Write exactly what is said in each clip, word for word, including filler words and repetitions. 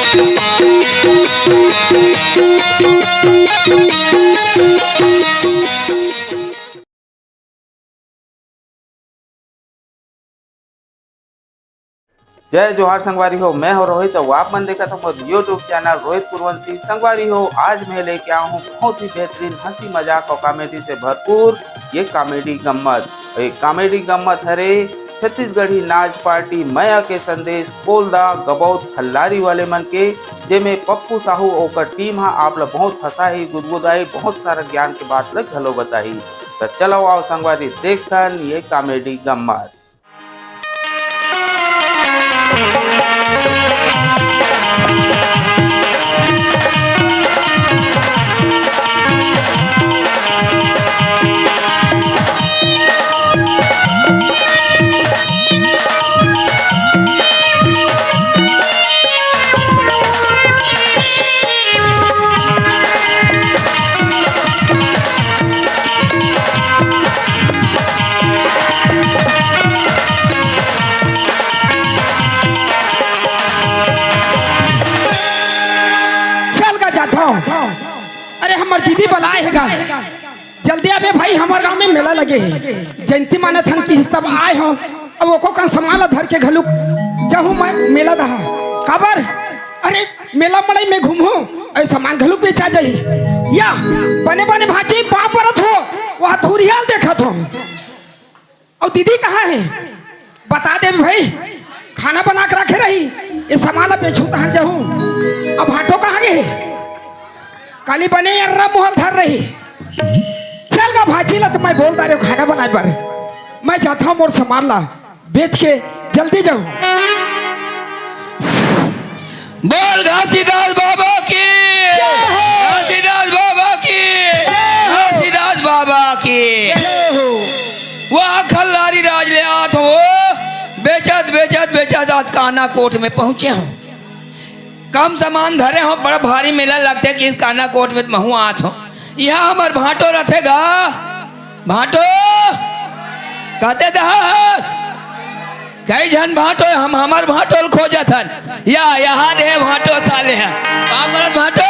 जय जोहार संगवारी हो, मैं हो रोहित अउ आप मन देखत हो मोर YouTube चैनल रोहित कुरवंशी। संगवारी हो, आज मैं लेके आया हूँ बहुत ही बेहतरीन हंसी मजाक और कॉमेडी से भरपूर ये कॉमेडी गम्मत। ये कॉमेडी गम्मत हरे छत्तीसगढ़ी नाच पार्टी मया के संदेश कोलदा गबौत खल्लारी वाले मन के, जेमे पप्पू साहू ओकर टीम हा आप ला बहुत हंसाही, गुदगुदाही, बहुत सारा ज्ञान के बात ला घलो बताही। त चलो आओ संगवारी, देखथन ये कॉमेडी गम्मत। चल गा जाथव। अरे हमर दीदी बलाए हे गा। जल्दी आबे भाई, हमर गांव में मेला लगे हे। जयंती मानत हन कि तब आए हो। अब ओको कन सामान ला धर के घलुक जाहूं मैं मेला दहा। काबर? अरे मेला मड़ई में घूमहूं, अरे सामान घलुक बेचा जाही। या बने बने भाजी पांव परत हो, वह धुरियाल देखत हो। अउ दीदी कहाँ हे? बता दे भाई, खाना बना के रखे रही, ये सामान ला बेचहूं तहां जाहूं। अब भांटो कहाँ गे हे? काली बने अर्रा मुहल धर रही। चल गा भाजी ला, तो मैं बोल डारे हूं खाना बनाए बर। मैं जाथंव मोर सामान ला बेच के जल्दी जाहूं। बोल घासीदास बाबा की, जय हो। घासीदास बाबा की, जय हो। घासीदास बाबा की। जय हो। वाह खल्लारी राज ले आत हो, बेचत बेचत बेचत आज काना कोट में पहुंचे हो। कम सामान धरे हो, बड़ा भारी मेला लगथे कि इस काना कोट में महूं आत हो। इहां हमर भांटो रथे गा, भांटो कते दहस। कई झन भांटो, हम हमर भांटो ल खोजत हन। या, इहां दे भांटो साले ह। का बोलत भांटो?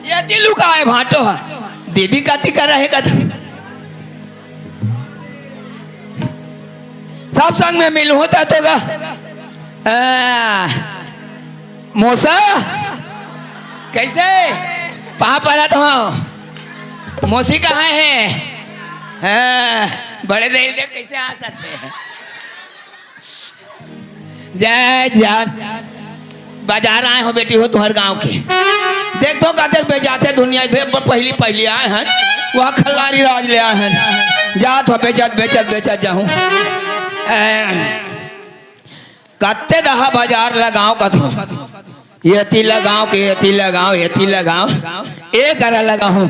ये ती लुकाए भांटो ह। दीदी कति कर रहे कथा। सब संग में मिलहूं त तो गा। आ, मोसा, कैसे? पांव परत हो। मोसी कहाँ हे? हाँ, बड़े देर देख कैसे आ सकते हैं। जय जान। बाजार आए हो बेटी हो तुहर गांव के। देख तो कहते बेचाते दुनिया भे-, ब-, पहली पहली आए हैं। वह खल्लारी राज ले आए हैं। जात हो बेचत बेचत बेचत जाहूं। ए, कत्ते दहा बाजार लगाओ कथो। एती लगाओ के एती लगाओ, एती लगाओ। ए करा लगाओ।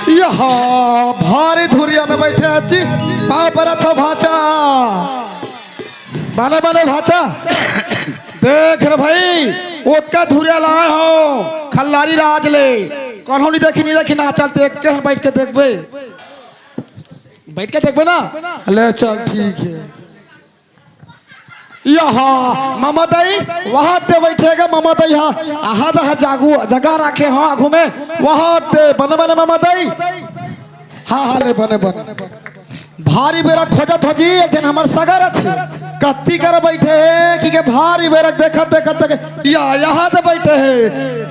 यहा भारी धुरिया में बैठे अज्जी, पाँव परत हो भांचा। बने बने भांचा। देख रे भाई, ओतका धुरिया लाए हो खल्लारी राज ले। कोनो नहीं देखी, नहीं देखी, ना चलते, एक के बैठ के देखबे। बैठ के देखबे ना? ले चल, ठीक है। यहा ममदई, वहां ते बैठेगा ममदई हा। आहा दहा जागू, जगह राखे हो आगू में, वहां ते बने बने ममदई। हाँ, हाँ, ले बने बने। भारी बेरा खोजत हो जी, एक झन हमर सगा रथे। कत्ती कर बैठे हे, कि के भारी बेरा देखत, देखत, देखत, या, यहां ते बैठे हे।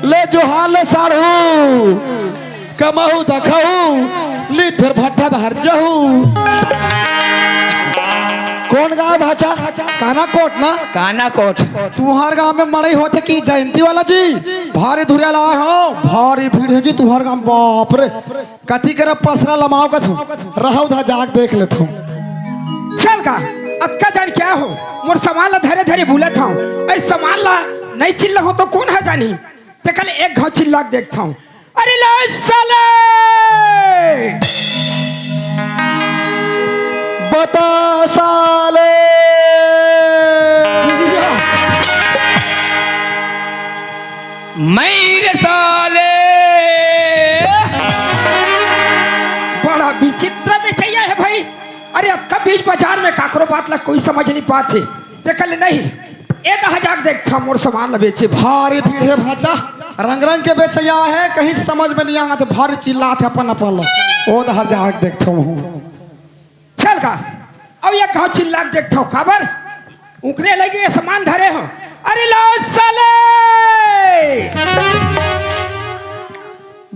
ले जोहार ले साढ़ू। कमहू दखहू, ली फेर भट्ठा दहर जहू। कौन गाँव भाचा? कानाकोट ना? कानाकोट। तुहार गाँव में मड़ई होथे कि जयंती वाला जी? भारी धुरिया ला हो, भारी भीड़ हे जी तुहार गाँव में, बाप रे। कति करा पसरा लमाव कथों, रहव धा जाके देख लेथों। चल का, अतका जान क्या हो, मोर सामान ला धरे धरे बुलत हव, ए सामान ला नइ चिल्लाहूँ त कोन ह जानही? तेकर ले एक घाव चिल्ला के देखथव। अरे ले साले! बता साले! मइर साले! बड़ा विचित्र बेचइया हे भाई। अरे, अतका बीच बाजार में काकरो बात ला कोई समझ नइ पात हे। तेकर ले नहीं, ए दहा जाके देखथव मोर सामान ला बेचे। भारी भीड़ हे भाचा, रंग रंग के बेचइया हे, कहीं समझ में नइ आत हे, भारी चिल्लात हे अपन अपन ला। ओ दहा जाके देखथव हूँ। चल का, अउ एक घाव चिल्ला के देखथव, काबर? उकरे लगे ये सामान धरे हो। अरे ले साले!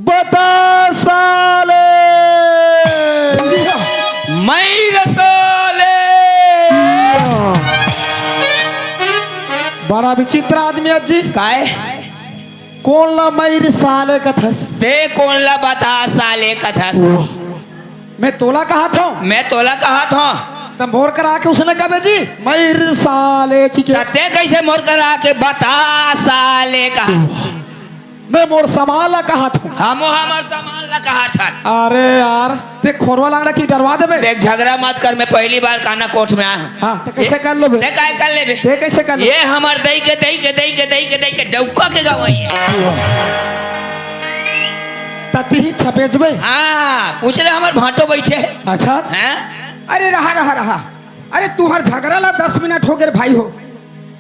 बता साले! मइर साले! बड़ा विचित्र आदमी हे जी। काय? कोन ला मइर साले कथस? तें कोन ला बता साले कथस? मैं तोला कहत हव। मैं तोला कहत हव। त मोर करा के उसने कबे जी, मइर साले कहिके। त तें कइसे मोर करा के बता साले कहा? मैं मोर सामान ला कहत हव। हमो हमर सामान ला कहत हन। अरे यार, तें खोरवा लांगड़ा कि डरवा देबे। देख, झगरा मत कर, मैं पहली बार कानाकोट में आय हव। हाँ, त कइसे कर लेबे? तें काय कर लेबे? तें कइसे कर लेबे? ये हमर दई के, दई के, दई के, दई के, दई के डौका के गंवई हे। त तिही छपेजबे? हाँ, पूछ ले, हमर भांटो बइठे हे। अच्छा। हाँ? अरे रहा, रहा, रहा। अरे तुहर झगरा ला दस मिनट होगे रे भाई हो।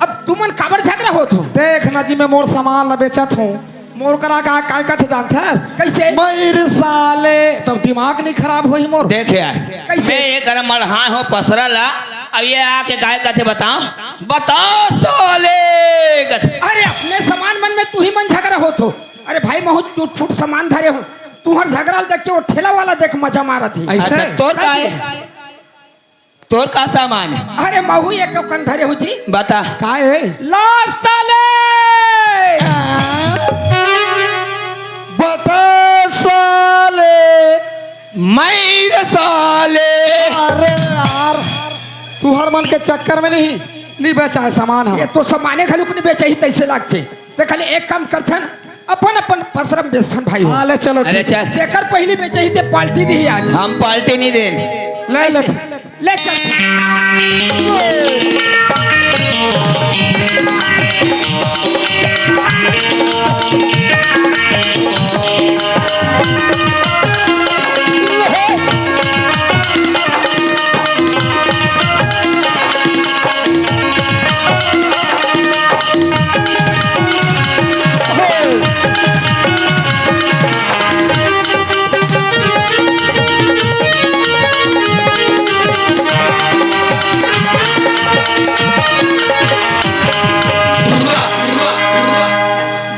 अब तुमन काबर झगरा होत हो? देख ना जी, मैं मोर सामान ला बेचत हव। मोर करा का, काय कथे जानथस? कइसे? मइर साले, तब दिमाग नइ खराब होही मोर? देख यार, कइसे? मैं ये करा मढ़ाय हव पसरा ला, अब ये आके काय कथे बताव? बता साले कथे। अरे अपने सामान मन में तुही मन झगरा होत हो। अरे भाई, महूँ टूट फूट सामान धरे हव, तुहर झगरा ल देख के वो ठेला वाला देख मजा मारत हे। अइसे? अच्छा, तोर का हे? तोर का सामान हे? अरे महूँ एक कन धरे हव जी। बता। का हे? ला साले! बता साले! मइर साले! अरे यार, तुहर मन के चक्कर में नहीं, नइ बेचाय सामान ह। ये तो सामाने घलो के नइ बेचाही तइसे लागथे। त खाली एक काम करथन, अपन अपन पसरा म बेचथन भाई हो। हाँ, ले चलो, अरे ठीक हे। चल। तेकर पहिली बेचाही ते पाल्टी दिही आज। हम पाल्टी नइ देन। ले, ले। ले चल।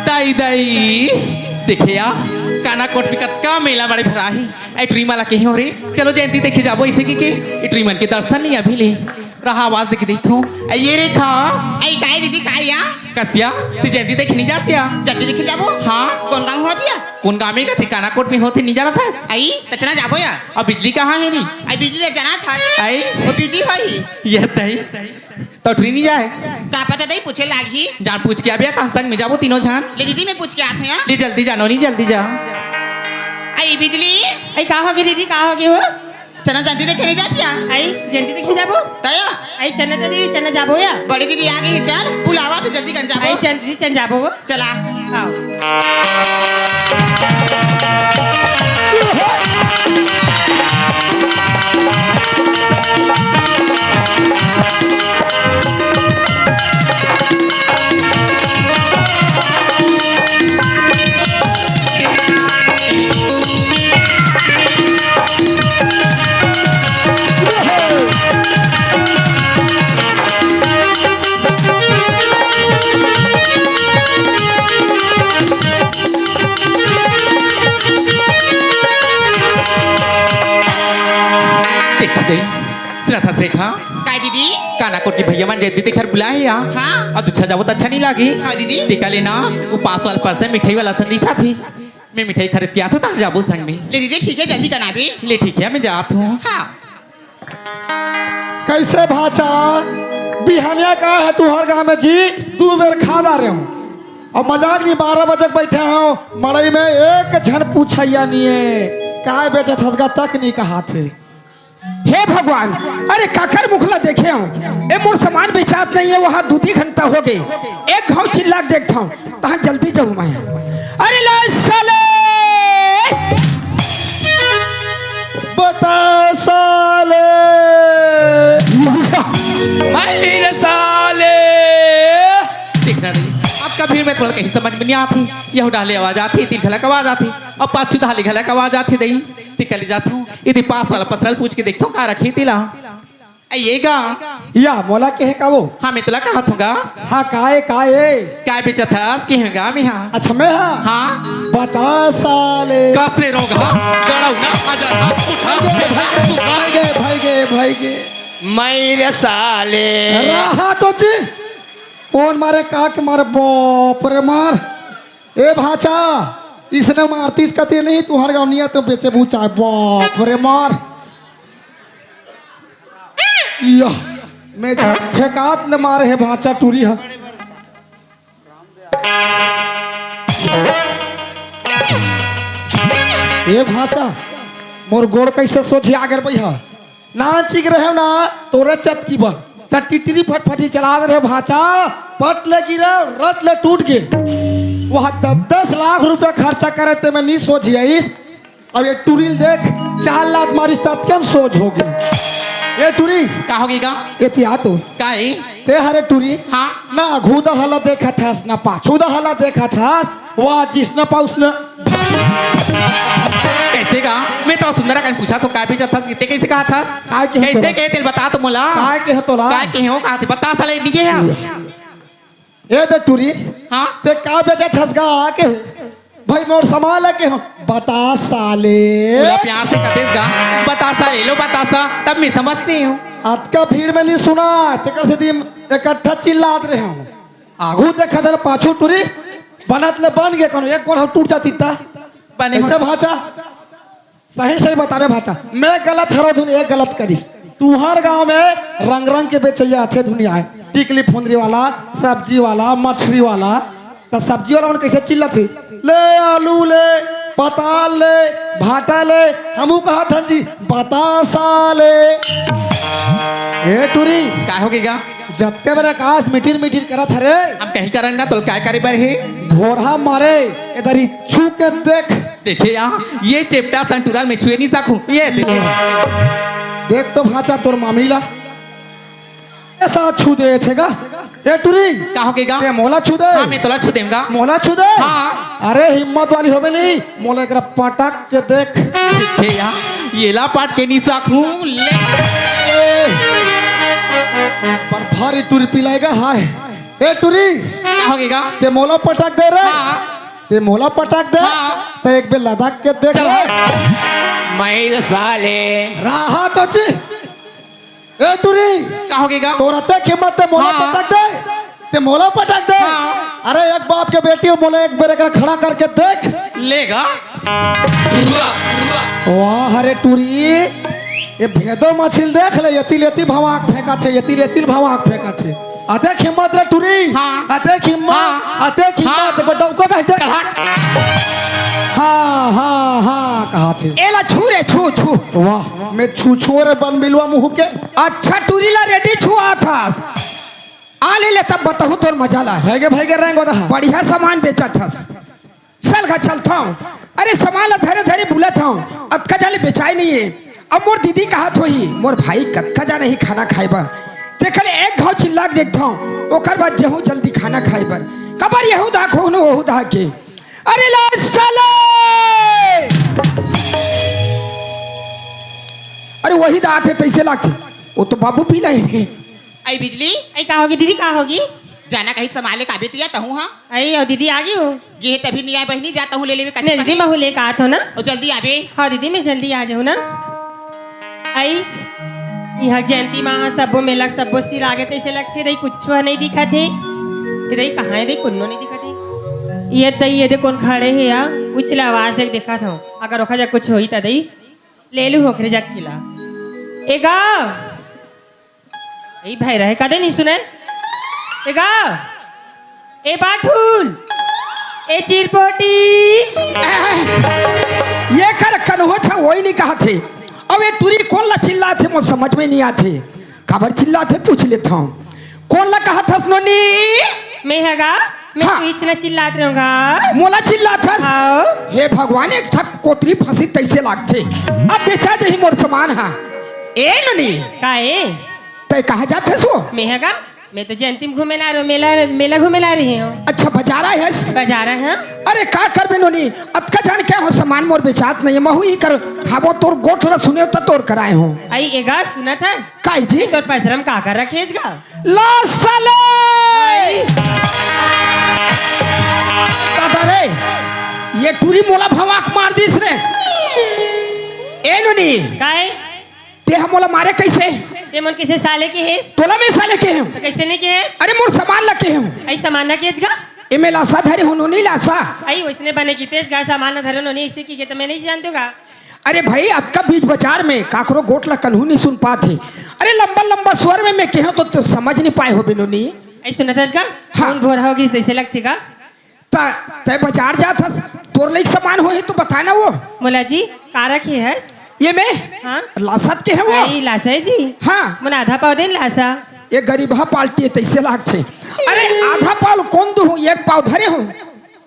दाई, दाई, देखे या, कानाकोट में कतका मेला बड़े भराही। ए टुरी मन ला कहे हव रे, चलो जयंती देखे जाबो, अइसे कहिके ए टुरी मन के दर्शन नइ अभी ले। रहा आवाज देके देखथों। ए, ये रेखा। ए, काय दीदी, काय या? कसिया, तें जयंती देखे नइ जास या? जयंती देखे जाबो? हाँ। कोन गाँव होत या? कोन गाँव में कथे? कानाकोट में होथे, नइ जानत हस? अई, त चना जाबो या? अब बिजली कहाँ हे रे? अई, बिजली ल जानत हस? अई? वो बिजी होही। ये तई। त टुरी नइ जाय? का पता दई, पूछे लागही। जान पूछ के आबे या, तहन संग में जाबो तीनों झन। ले दीदी, मैं पूछ के आत हँव या। ले जल्दी जा नोनी, जल्दी जा। अई बिजली। अई का होगे दीदी, का होगे हो? चना जयंती देखे नइ जास या? अई, जयंती देखे जाबो? तया? अई, चना तो दीदी, चना जाबो या? बड़ी दीदी आ गे हे, चल, बुलावत हे, जल्दी कन जाबो। अई, चल दीदी, चल जाबो। चला। आओ। देख दे, श्रद्धा रेखा, काय दीदी? कानाकोट के भैया मन जे दीदी घर बुलाए हे या। हाँ। अब तुझा जाबो त अच्छा नहीं लागी। हाँ दीदी। तेकर ले ना, वो पास वाला पर्स में मिठाई वाला संग दिखा थी। मैं मिठाई खरीद के आथों, तहाँ जाबो संग में। ले दीदी, ठीक है, जल्दी कना बे। ले ठीक है, मैं जात हूँ। हाँ। कैसे भाचा, बिहनिया का है तुहर गाँव में जी? दू बेर खा डारे हूँ। अब मजाक नहीं, बारह बजे के बैठे हूँ मड़ई में, एक झन पूछैया नहीं है। काय बेचत हस गा तक नहीं कहा थे। हे भगवान, अरे काकर मुखला देखे हूँ, ए मोर सामान बेचात नहीं है, वहाँ दू दी घंटा हो गए, एक घाव चिल्ला के देखता हूँ, तहाँ जल्दी जाऊँ मैं। अरे ले साले, बता साले। माहिर साले। देखना नहीं, आपका भीड़ में थोड़ा कहीं समझ में नहीं आती। यहू डाले आवाज आती, तीर घलक आवाज आती, अब पाछू डाले घलक आवाज आती दई। तेकर ले जात हूँ, इदी पास वाला पसरल पूछ के देखता हूँ, का रखे तेला। ए, ये गा? या, मोला केहे का वो? हाँ, मैं तोला कहत हूँ गा। हाँ, का ए, का ए? काय बेचत हस, केहे गा मैं हा? अच्छा, मैं हा? हाँ। बता साले। कस ले रोग हा? गड़ऊ ना, आजा ना, उठा, भाई गे, भाई गे, भाई गे। मैं रे साले। रहा तो जी। कौन मारे, का के मारे, बाप रे मार। ए भाचा, इसने मारतीस कते नहीं, तुहर गाँव निया तो बेचे बुचा, बाप रे मार। यह, मैं फेंकात ले मारे हे भाचा टूरी हा। ए भाचा, मोर गोड़ कैसे सोझे आगे भैया? नाचिक रहे ना, तोरे चतकी बन। त टिटरी फटफटी चला दे रहे भाचा, पट ले गिरे, रट ले टूट गे। वहाँ दस दस लाख रुपया खर्चा करे ते मैं नहीं सोझी आइस। अब ये टूरी ल देख, चार लात मारिस तब के हम सोझ हो गए। ये टूरी, का हो गई गा? ये तिया तो। का है? ते हरे टूरी। हाँ। ना आघू दहला देखत हस, ना पाछू दहला देखत हस। वाह, जिसने पा उसने। कैसे गा? मैं तो सुंदरा कन पूछा तो काय बेचत हस, किते कैसे कहा था? काय के कैसे होतोला? के तेल बता तो मोला। काय के होतोला? काय के हो कहा थे? बता साले, निके है। ए दे टूरी। हाँ? ते का बेचत हस गा के? भाई मोर सामान लेके हो। बता साले। पूरा प्यार से कतेस गा। बतासा ले लो, बतासा, तब मैं समझती हूँ। अतका भीड़ में नहीं सुना, तेकर से दिन इकट्ठा चिल्लात रहे हूँ। आघू देखा दे पाछू टूरी, बनत ले बन गे कोनो, एक गोड़ टूट जाती ता। बने हो। ऐसे भाचा, सही सही बतावे भाचा, मैं गलत हरो धुन, एक गलत करिस। तुहर गांव में रंग रंग के बेचैया आथे दुनिया है, टिकली फुंदरी वाला, सब्जी वाला, मछली वाला। त सब्जी वाला मन कैसे चिल्लाथे? ले आलू ले, पताल ले, भाटा ले, हमू कहा थन जी, बतासा ले। ए टूरी। का हो गया? जत्ते बरे आकाश मिटिर मिटिर करत हरे। हम कहीं करन ना, तोल काय करे बर हे? भोरहा मारे, इधर ही छू के देख। देखे या, ये चेपटा संटूरा ल मैं छुए नहीं सकूं। ये देखे। देख तो भाचा तोर मामी ला। ऐसा छू दे थे गा। ए टूरी। का हो के गा? ते मोला छू दे। हाँ, मैं तोला छू देंगा। मोला छू दे। हाँ। अरे हिम्मत वाली होबे नहीं, मोला एकरा पटक के देख। देखे या, ये ला पटक के नहीं सकूं। ले। ए। पर भारी टूरी पिलाएगा, हाय। ए टूरी। का हो गया? ते मोला पटक दे रे। हाँ। ते मोला पटक दे। हाँ। ते एक बेर लदक के देख चल ले। हट। मैं साले। रहा तो जी। ए टूरी। का हो गया? तोरा ते हिम्मत ते मोला हाँ। पटक दे। ते मोला पटक दे। हाँ। अरे एक बाप के बेटी हो, मोला एक बेर एकरा खड़ा करके देख। लेगा। वाह, अरे टूरी, ये भेदो मछली देख ले, यति ले यति भवाक फेंकत हे, यति ले यति भवाक फेंकत हे। अते हिम्मत रे टूरी, हाँ। अते हिम्मत, हाँ। अते हिम्मत, हाँ। एक बार डौको कह दे। चल हट। हाँ, हाँ, हाँ, कहा थे। एला छू रे, छू, छू। वाह, मैं छू छू रे बन मिलवा मुँह के। अच्छा टूरी ला रेडी छुआ था। आ ले ले तब बताहूँ तोर मजा ला। भाई के, भाई के रंग होता है। बढ़िया सामान बेचत हस। चल गा चलत हंव। अरे सामान ला धरे धरे बुलत हंव, अतका जाने बेचाय नइ हे। अब मोर दीदी कहत होही, मोर भाई कतका जाने ही खाना खाय बर। तेकर ले एक घांव चिल्ला के देखत हंव, ओकर बाद जहूं जल्दी खाना खाय बर। काबर यहू दाख होहू न ओहू दाख के। अरे ला साले! अरे वही दाख हे तइसे लाके। वो तो बाबू पी लाय हे। अई बिजली। अई का होगे दीदी, का होगे? जाना कहीं सामान ले काबे तिया तहूं हा। अई अउ दीदी आगे हो। गे हे तभी नइ आय बहिनी, जा तहूं ले लेबे कच्चे नहीं दीदी, पके। महू लेके आत हंव ना। अउ जल्दी आबे। हाँ दीदी, मैं जल्दी आ जाहूं ना। अई। इहाँ जयंती मा सबो मेला सबो सिर आगे तइसे लगथे दई, कुछो ह नइ दिखत हे। ए दई, कहाँ हे दई? कोनो नइ दिखत हे। ए दई, ए दे कोन खड़े हे या? उछला आवाज देख, देखत हँव। अगर ओखर जग कुछ होही त दई, ले लू ओखरे जग किला। ए गा, ए भाई रहे, कदे नइ सुने। ए गा, ए बाठुल, ए चिरपोटी। ये कर कन्हो छा, वही नइ कहत हे। अब ए टूरी कोन ला चिल्लात हे, मोर समझ में नइ आत हे। काबर चिल्लात हे, पूछ लेत हँव। कोन ला कहत हस नोनी? मैं ह गा, मैं हाँ। तो इतना चिल्लात रहेंव गा। मोला चिल्लात हस? हाँ। हे भगवान, एक ठक कोतरी फँसी तइसे लागथे। अब बेचा जही मोर समान हा। ए नोनी। का ए? तैं कहाँ जात हस वो? मैं ह गा, मैं तो जयंती म घूमे ला रहेंव, मेला, मेला घूमे ला रहेंव। अच्छा, बाजार आए हस? बाजार आए हँव। अरे, का करबे नोनी, अतका झन के हो, समान मोर बेचात नइ हे, महू ही कर, हाबो तोर गोठ ला सुनेंव त तोर कराए हँव। अई ए गा, सुनत हस? काई जी? तोर पसरा म का का रखे हस गा? ला साले! दादा रे, ये टूरी मोला भवाक मार दिस रे। ए नोनी। काय? तैं ह मोला मारे कइसे? तैं मोला कइसे साले केहेस? तोला मैं साले केहेंव। त कइसे नइ केहेस? अरे मोर समान ला केहेंव। अई समान ला केहेस गा? ए मैं लासा धरे हँव नोनी, लासा। अई वइसने बने कितेस गा, समान ला धरे नोनी, अइसे कहिके त मैं नइ जानतेंव गा। अरे भाई, अतका बीच बाजार में काकरो गोठ ला कन्हू नइ सुन पात हे। अरे लंबा लंबा स्वर में मैं केहेंव त तैं समझ नइ पाए होबे नोनी। अई सुनत हस गा? हाँ। कोन भोर हो गिस तइसे लगथे गा? त तैं बाजार जात हस, तोर लइक समान होही त बता ना वो। मोला जी, का रखे हस? ये मैं? हाँ। लासत केहेंव वो। अई लासा जी। हाँ। मोला आधा पाव दे न लासा। ये गरीबहा पाल्टी हे तइसे लागथे। अरे आधा पाव ल कोन दूहूँ, एक पाव धरे हँव।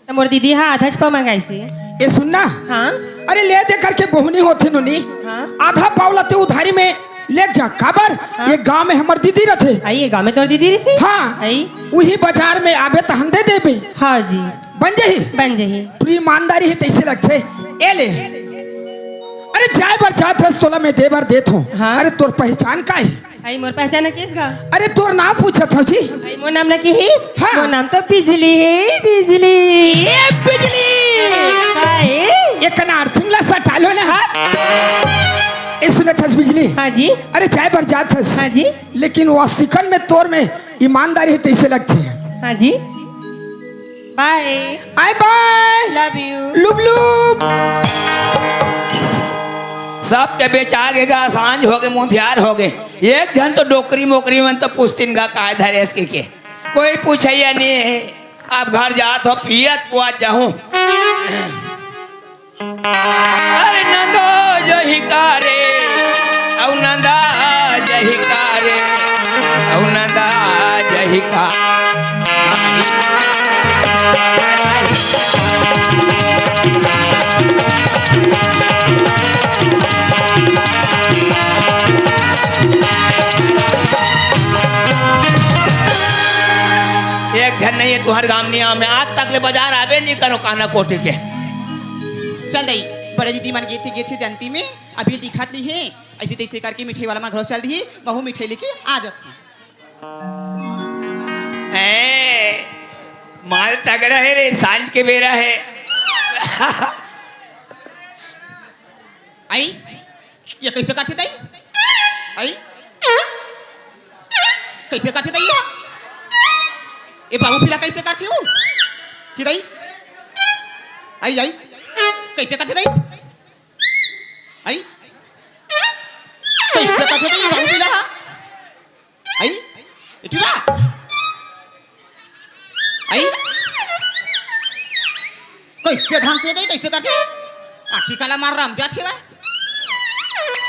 त मोर दीदी हा आधाच पाव मंगाइस हे। ए सुन ना। हाँ। अरे ले दे करके बहुनी होथे नोनी। हाँ। आधा पाव ला तैं उधारी में लेग जा, काबर? हाँ। ये गाँव में हमर दीदी रथे। अई, ये गाँव में तोर दीदी रथे? हाँ। अई। उही बाजार में आबे तहन दे देबे। हाँ जी। बन जही? बन जही। पूरी ईमानदारी हे तइसे लगथे। ए ले। अरे जाए बर जात हस, तोला मैं दे बर देत हँव। हाँ। अरे तोर पहचान का हे? अई मोर पहचान नइ केहेस गा? अरे तोर नाम पूछत हँव जी। अई मोर नाम नइ केहेस? हाँ। मोर नाम तो बिजली हे, बिजली। ए बिजली! का हे? ए कना अर्थिंग ला सटा लो ना। हाँ। ए सुनत हस बिजली? हाँ जी। अरे जाए बर जात हस। हाँ जी। लेकिन वासिकन में तोर में ईमानदारी हे तइसे लगथे। हाँ जी। बाय। आय बाय। Love you। लुब लुब। सब के बेचा गे गा, सांझ होगे, मुंधियार होगे। एक झन तो डोकरी मोकरी मन तो पूछतिन गा, काय धरेस कहिके। कोई पूछइया नइ हे। अब घर जात हँव, पियत पुआत जाहूँ। अरे नंदा जही का रे, अउ नंदा जही का रे, अउ नंदा जही का। एक झन नइ हे तुँहर गाँव म नइ आँव, मैं आज तक ले बाजार आबे नइ करों काना कोठी के। चल दई, बड़े दीदी मन गे थे, गे थे जयंती में, अभी दिखत नइ हे। अइसे तइसे करके मिठाई वाला मन घलो चल दिही, महू मिठाई लेके आ जाथँव। ए, माल तगड़ा हे रे, सांझ के बेरा हे। अई, ये कइसे करथे दई? अई, कइसे करथे दई ये? ए बाबू फिला कइसे करथे वो? कि दई? अई, अई, कइसे करथे दई? अई, कइसे करथे दई ये बाबू फिला हा? अई, ए टूरा। अई, कइसे ढंग से दई, कइसे करथे? आँखी काला मार रम जात हे गा।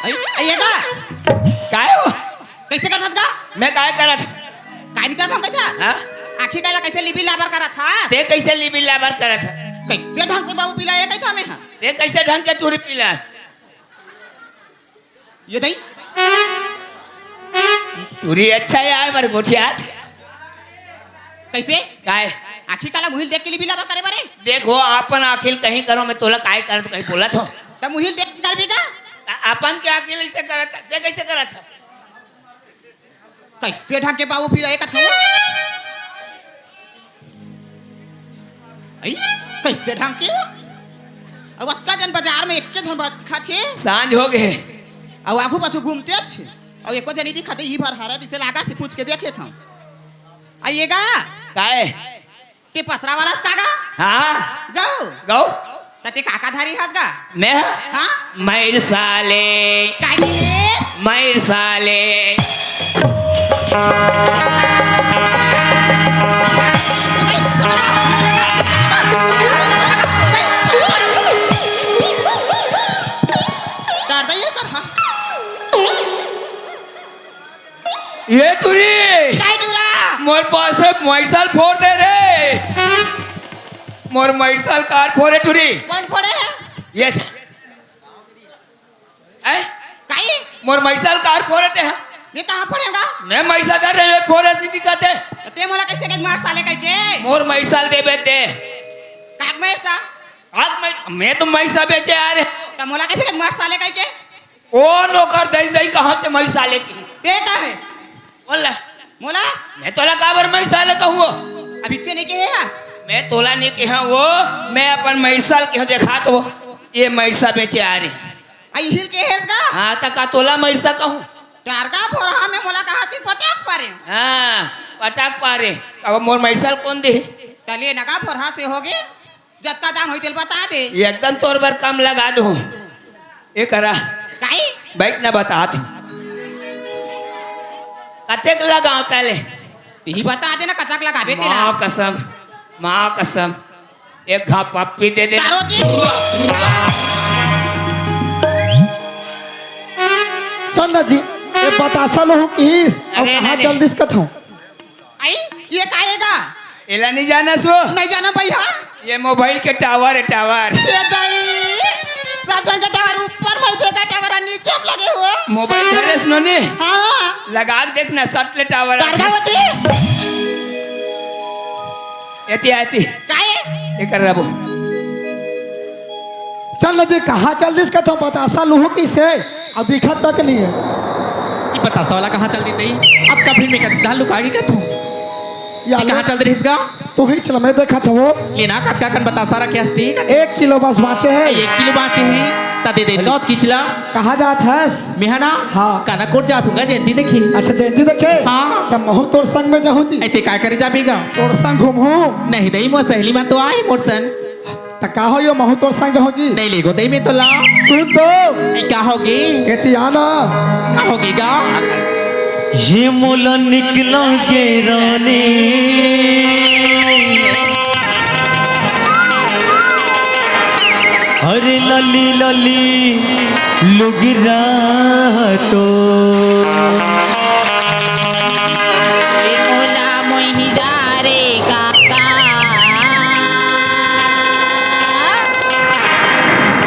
अई, अई, ए गा। काय हो? कइसे करथस गा? मैं काय करत? काय नइ करत हँव कहिथस? हाँ? आँखी काला कइसे लिबिर लाबर करत हस? तैं कइसे लिबिर लाबर करत हस? कइसे ढंग से बाबू पिलाय कहिथँव मैं हा? तैं कइसे ढंग के टूरी पिलास? ये दई। टूरी अच्छा हे यार, मर गोठियात। कइसे? काय? आँखी काला मुहिल देख के लिबिर लाबर करे बरे? देखो, अपन आँखी ल कहीं करों, मैं तोला काय करत कहीं बोलत हँव। त मुहिल देख के करबे गा? अ-, अपन के आँखी ल अइसे करत, तैं कइसे करत हस? कइसे ढंग के बाबू फिर एक था? अई, कइसे ढंग के? अउ अतका झन बाजार में एक्के झन दिखत हे। सांझ होगे। अउ आगू पाछू घूमतेच हे। अउ एको झन नइ दिखत हे, इही भर हरा दिसे लागत हे, पूछ के देख लेथंव। अई ये गा? काय? ते पसरा वाला हस का गा? हाँ। गऊ? गऊ? त ते का का धरे हस गा? मैं? हाँ? मइर साले। काय कहिस? मइर साले। डर दे ये कर, हाँ। ये टुरी! काय टुरा? मोर पास से मइर साल फोर दे रे। मोर मइर साल काबर फोरे टुरी? कोन फोरे हे? ये। ए? काई? मोर मइर साल काबर फोरे ते हे? मैं कहाँ फोरे हँव गा? मैं मइर साल का रे फोरे दीदी कहते। ते मोला कइसे कहे मइर साले कहिके? मोर मइर साल देबे ते। काक मइर साल? आज मैं, मैं तो मइर साल बेचे आ रे। त मोला कइसे कहे मइर साले कहिके? ओ नोकर दई दई कहाँ ते मइर साले कहिस। ते कहेस? बोल ना। मोला? मैं तोला काबर मइर साले कहूँ? अभी चे नइ कहे हा? मैं तोला नइ कहे वो, मैं अपन मइर साल के देखात हों। ये मइर साल बेचे आ रे। अई हिल कहेस गा? हाँ, त का तोला मइर साल कहूँ? टारगा फोरहा में मोला कहा ती पटक पारे। हाँ, पटक पारे। अब मोर मइर साल कोन दे? तले नगा फोरहा से होगे। जतका दाम होही तेला बता दे। एकदम तोर बर कम लगा दूँ। ए करा। काई? बइठ ना बतात हँव। कतेक लगावँ तले? तिही बता दे ना कतक लगाबे तेला। माँ कसम, माँ कसम। एक घाप पप्पी दे दे। तारो दे। चल ना जी, ये बतासा लुहूँ कहिस, अउ अरे कहाँ नहीं, चल दिस कथों? अई, ये का ए गा? एला नइ जानस वो? नइ जानँव भइया। ये मोबाइल के टावर हे, टावर। ये दई, सब झन के टावर ऊपर में देखे, टावर नीचे में लगे हो। मोबाइल धरेस नोनी? हाँ। लगा के देख ना, सट ले टावर। करगा होती? एती आती। काई? ये कर रहा वो। चल न जी, कहाँ चल दिस कथों, बतासा लुहूँ कहिसे, अउ दिखत तक नइ हे। ये बतासा वाला कहाँ चल दिस? अब कभी मैं कहा लुका गे कथों। या ये कहाँ चल दिस गा? तुही चल, मैं देखत हँव। ये ना कतका कन बतासा रखे हस ते? एक किलो बस बाँचे हे। एक किलो बाँचे हे, त दे दे, लौट खींच ला। कहाँ जात हस? मैं हा ना? हाँ। कनककोट जात हँव गा, जयंती देखे। अच्छा, जयंती देखे? हाँ। त महूँ तोर संग में जाहूँ जी। ए, ते काय करे जाबे गा? तोर संग घूमहूँ। नहीं दई, मोर सहेली मन तो आही मोर संग। त का हो यो, महूँ तोर संग जाहूँ जी। नहीं लेगो दई मैं तोला। सुन तो। ए, का होगे? एती आ ना। का होगे गा? ये मोला निकला के रानी। अरे लाली लाली लुगरा तो। ए मोला मोहिनी जा रे काका।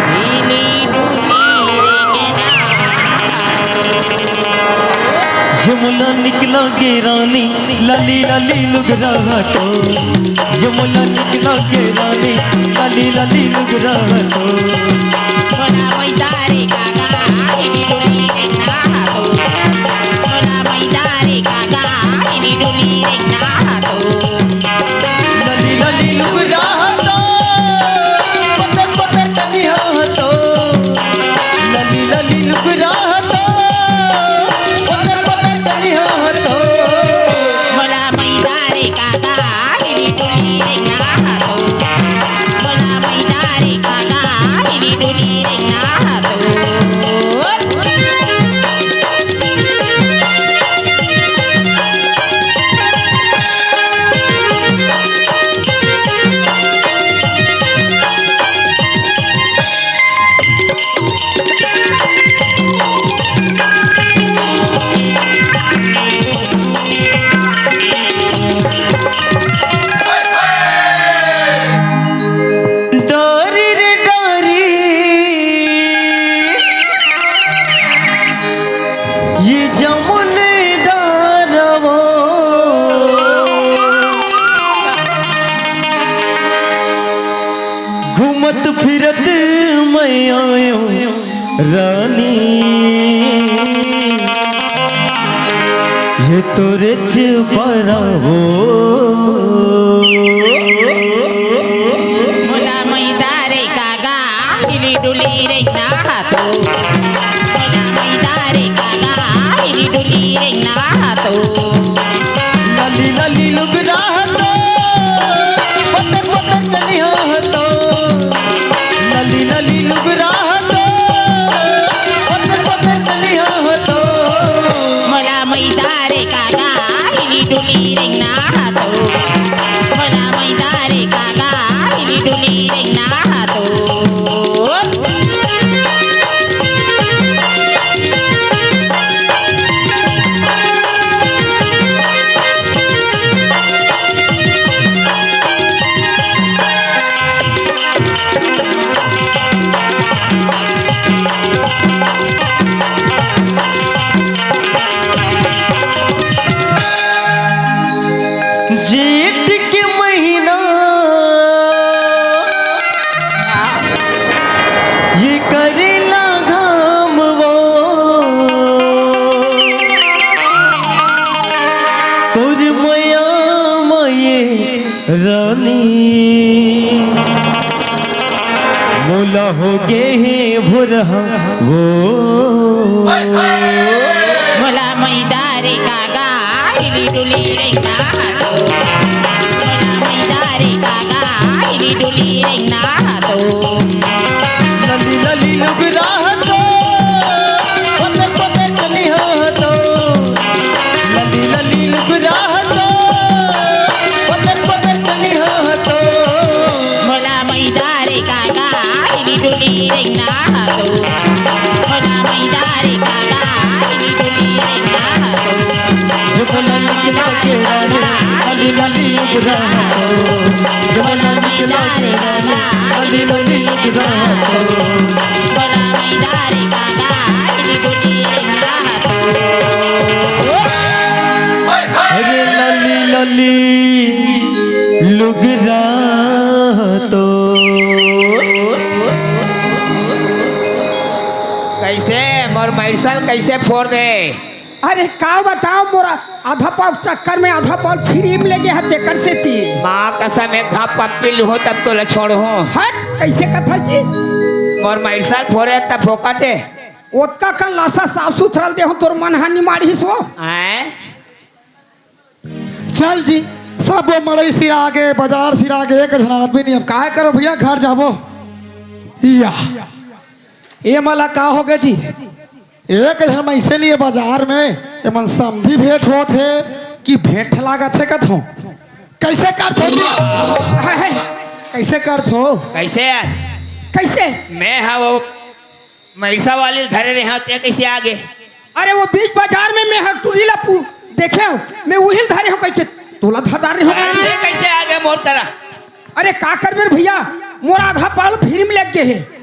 ढीली ढूली रे के ना। ये मोला निकला के रानी, लाली लाली लुगरा तो। ये मोला निकला के रानी, लाली लाली लुगरा तो। मोला मोहिनी जा रे काका, ढीली ढूली रे ना तो। मोला मोहिनी जा रे काका, ढीली ढूली रे ना तो। लाली लाली लुगरा तो, पते पते तनिहा तो। लाली लाली लुगरा तो, पते पते तनिहा तो। मोला मोहिनी जा रे काका, ढीली ढूली रे ना तो। मोला मोहिनी जा रे काका, ढीली ढूली रे ना तो। डोरी रे डोरी, ये जमुन डारवो। घूमत फिरत मैं आयो रानी, ये तोरे चुपारा हो। मोला मोहिनी जा रे काका, हिली डुली रे ना तो। मोला मोहिनी जा रे काका, हिली मोला हो गे हे भोरहा वो। मोला मैदा रे काका, हिली डुली रेंगना तो। मोला मैदा रे काका, हिली डुली रेंगना तो। लली लली लुगरा तो, पते पते चली हो तो। लली लली लुगरा तो, पते पते चली हो तो। मोला मैदा रे काका, हिली डुली रेंगना तो। मोला मैदा रे काका, हिली डुली रेंगना तो। हे बोला लली लली लुगरा तो, हे बोला लली लली लुगरा तो। अरे लली लली लुगरा तो। कैसे मोर मइरसा ल कैसे फोर दे? अरे का बताओ, मोर आधा पाव चक्कर में आधा पाव फ्री में ले गे हे, तेकर सेती। माँ कसम, एक घाप पप्पी लूहो तब तोला छोड़हूँ। हट, कैसे कथा जी? मोर मइरसा ल फोरे त फोकट हे। ओतका कन लासा साफ सुथरा ल देहूँ, तोर मन हानि माड़िस वो। हैं? चल जी, सब वो मड़ई सिरा गे, बाजार सिरा गे, एक झन आदमी नहीं। अब काय करो भैया, घर जाबो। या, ये मला का हो गे जी? एक झन मइसे नहीं हे बाजार में, ये मन समधी भेंट होत हे कि भेंट लागत हे कथो। कैसे करथो जी? कैसे करथो? कैसे यार? कैसे? मैं हा वो मइरसा वाली ल धरे रहे हँव, ते कैसे आ गे? अरे वो बीच बाजार में मैं हर टूरी ला पू-, देखे हँव, मैं उही ल धरे हँव कहिके तोला धरदार रहे हँव। अरे ये कैसे आ गे मोर तरह? अरे का करबे रे भैया, मोर आधा पाव फ्री में ले गे हे।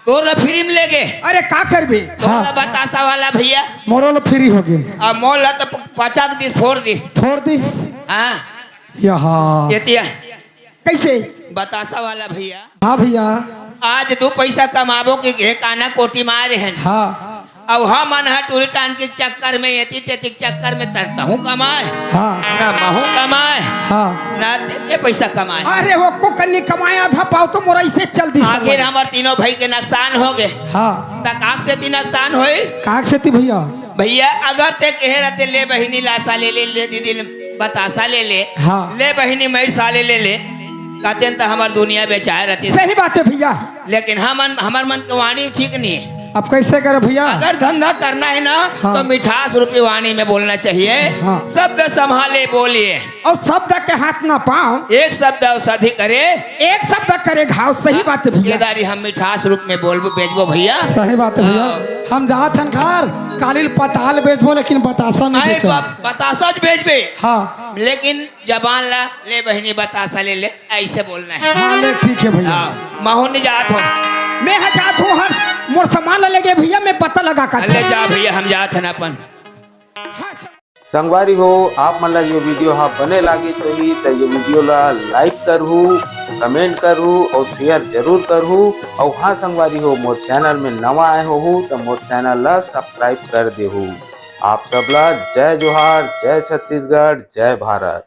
तोर ला फ्री में ले गे? अरे का करबे? तोर ला हाँ। बतासा वाला भैया। मोरो ला फ्री हो गे। अब मोर ला तो प-, पटक दिस, फोर दिस। फोर दिस? हाँ। यहाँ। एतिया। कैसे? बतासा वाला भैया। हाँ भैया। आज दू पैसा कमाबो कि घे काना कोटी मारे हन। हाँ। अब हमन ह टूरी टान के चक्कर में, एती तेती के चक्कर में तरतहूँ कमाए। हाँ। ना महूँ कमाए। हाँ। ना तेके पैसा कमाए। अरे वो को कन्नी कमाए, आधा पाव तो मोर ऐसे चल दिस। आखिर हमर तीनों भाई के नुकसान हो गे। हाँ। त काक सेती नुकसान होइस? काक सेती भैया? भैया, अगर ते कहे रहते, "ले बहिनी लासा ले ले, ले दीदी बतासा ले ले, हाँ। ले बहिनी मइरसा ले ले ले," कहते त हमर दुनिया बेचाए रहती। सही बात हे भैया। लेकिन हमन, हमर मन के वाणी ठीक नहीं हे। अब कैसे करे भैया? अगर धंधा करना हे ना, हाँ। तो मिठास रूपी वाणी में बोलना चाहिए। हाँ। शब्द संभाले बोलिए। अउ शब्द के हाथ ना पाँव। एक शब्द औषधि करे। एक शब्द करे घाव, सही बात हे भैया। केदारी हम मिठास रूप में बोलबो, बेचबो भैया। सही बात हे भैया। हाँ। हम जात हन घर, काली ल पताल बेचबो, लेकिन बतासा नहीं अरे बेचो। ब-, बतासा ज बेचबे। हाँ। लेकिन जबान ला, "ले बहिनी बतासा ले ले," ऐसे बोलना हे। हाँ, ले, ठीक हे भैया। हाँ, महूँ नहीं जात हँव। मैं हा जात हँव हर, मोर सामान ला लेगे भैया, मैं पता लगा कर। ले जा भैया, हम जात हन अपन। हाँ, सर। संगवारी हो, आप मन ला ये video हा बने लागिस होही, त ये video ला like करहू, comment करहू अउ share जरूर करहू। अउ हाँ संगवारी हो, मोर channel में नवा आए होहू, त मोर channel ला subscribe कर देहू। आप सब ला जय जोहार, जय छत्तीसगढ़, जय भारत।